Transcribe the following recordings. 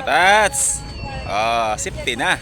Tats! Ah, safety na.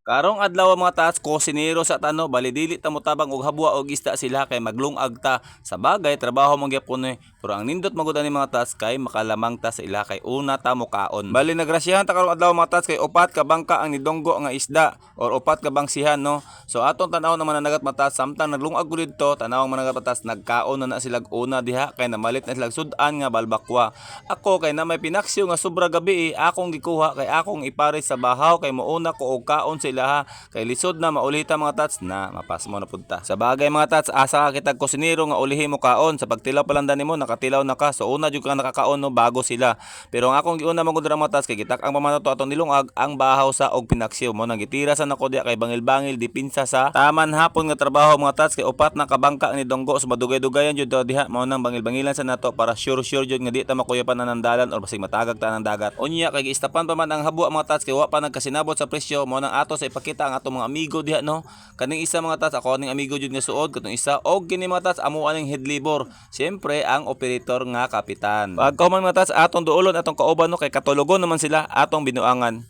Karong adlaw, mga tats, kosinero sa tano, bali dili ta motabang og habwa og isda sila kay maglungag ta. Sa bagay, trabaho man gyapon eh. Pero ang nindot magud ani, mga tats, kay makalamang ta sa ila kay una ta mokaon. Bali nagrasyahan ta karong adlaw, mga tats, kay upat ka bangka ang nidonggo nga isda or upat ka bangsihan, no. So atong tan-aw naman nanagat, mga tats, samtang naglungag ko didto, tan-aw ang mananagat, mga tats, nagkaon na na silag una diha kay namalit na silag sud-an nga balbakwa. Ako kay na may pinaksiw nga sobra gabi eh, akong gikuha kay akong ipares sa bahaw kay mouna ko og kaon sa ilaha kay lisod na maulita, mga tats, na mapasmo na pud ta. Sa bagay, mga tats, asa ka kitag kusinero nga ulihi mo kaon sa pagtilaw pa lang dani mo nakatilaw na ka, so una jud ka nakakaon, no, bago sila. Pero ang akong giuna man gud ra, mga tats, kay gitak ang pamanato atong nilungag ang bahaw sa og pinaksiw mo nang gitira sa nako diha kay bangil-bangil dipinsa sa taman hapon nga trabaho, mga tats, kay upat na kabangka ni donggo, so madugay-dugayan jud to diha. Mao nang bangil-bangilan sa nato para sure sure jud nga di ta makuyapan na ng dalan or basig matagag ta ng dagat. Unya kay giistapan pa man ang habwa, mga tats, kay wa pa nagkasinabot sa presyo. Mao nang ato sa ipakita ang atong mga amigo diha, no. Kaning isa, mga tats, ako ning amigo jud nga suod katong isa, og kini, mga tats, amo aning head labor, siyempre ang operator nga kapitan. Pagkahuman, mga tats, atong duolon atong kauban, no, kay katulogon naman sila, atong binuangan.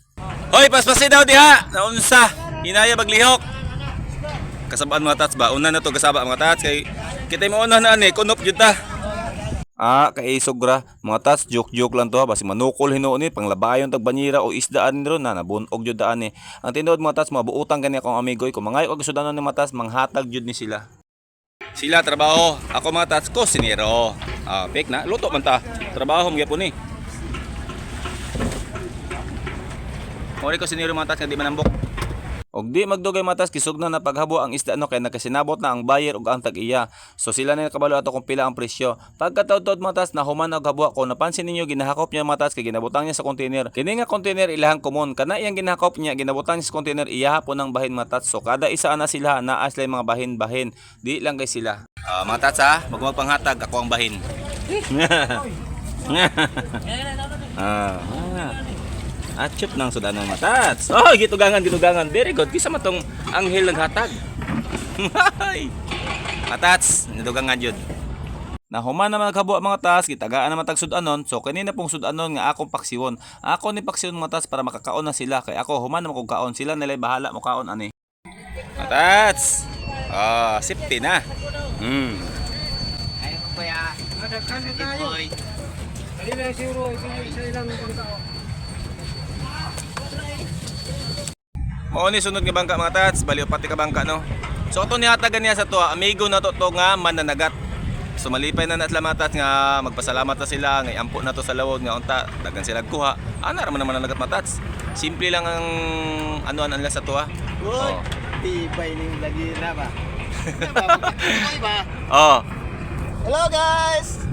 Hoy, paspasi daw diha. Naunsa? Hinaya baglihok. Kasabaan, mga tats, ba? Una na to kasaba, mga tats, kay kita mo una na ani kunop jud ta. Ah, kay sugra. Mga tats, joke-joke lang to ha. Basi manukol hinuon ni, panglabayon tag banyira o isdaan ni ron na, nabunog jud daan ni. Ang tinuod, mga tats, mabuutang gani akong amigoy. Kung mangayo og sudanon ni mga tats, manghatag jud ni sila. Sila trabaho, ako, mga tats, kusinero. Ah, fake na, luto man ta. Trabaho mo gyapon ni. Mao ni kusinero, mga tats, nga di manambok. Og di magdugay, matas, kisugna na paghabo ang isda, no, kay nakasinabot na ang buyer ug ang tag-iya. So sila na nakabalo ato kung pila ang presyo. Pagkataod-taod, matas, na human og habwa ko, napansin ninyo ginahakop niya, matas, kay ginabutang niya sa container. Kini nga container ilahang common, kana iyang ginahakop niya ginabutang niya sa container, iyaha po ng bahin, matas. So kada isa ana sila naa sila mga bahin-bahin. Di lang kay sila. Ah, mga tats ha, magmagpanghatag ako ang bahin. Ah. Atchup ng sudan ng matats. Oh, gitugangan, gitugangan. Very good. Kisa matong anghel naghatag. Ay. Matats, nadugangan yun. Nahuman naman naghabo mga tas, gitagaan naman tag sudanon. So kanina pong sudanon nga akong paksiwon. Ako ni paksiwon, mga tas, para makakaon na sila kay ako human naman kog kaon, sila nila'y bahala mo kaon ani. Matats. Ah, safety na. Ayaw ko ba ya? Boy. Mao ni sunod nga bangka, mga tats, bali pati ka bangka, no. So ato nihatagan niya sa to, amigo na to to nga mananagat. So malipay na sila, mga tats, nga magpasalamat na sila nga ampo na to sa lawod nga unta dagan sila kuha. Ana ra man naman mananagat, mga tats. Simple lang ang anuan nila sa to, ah. Uy, Oh. tibay ning lagi na ba? Oh. Hello guys!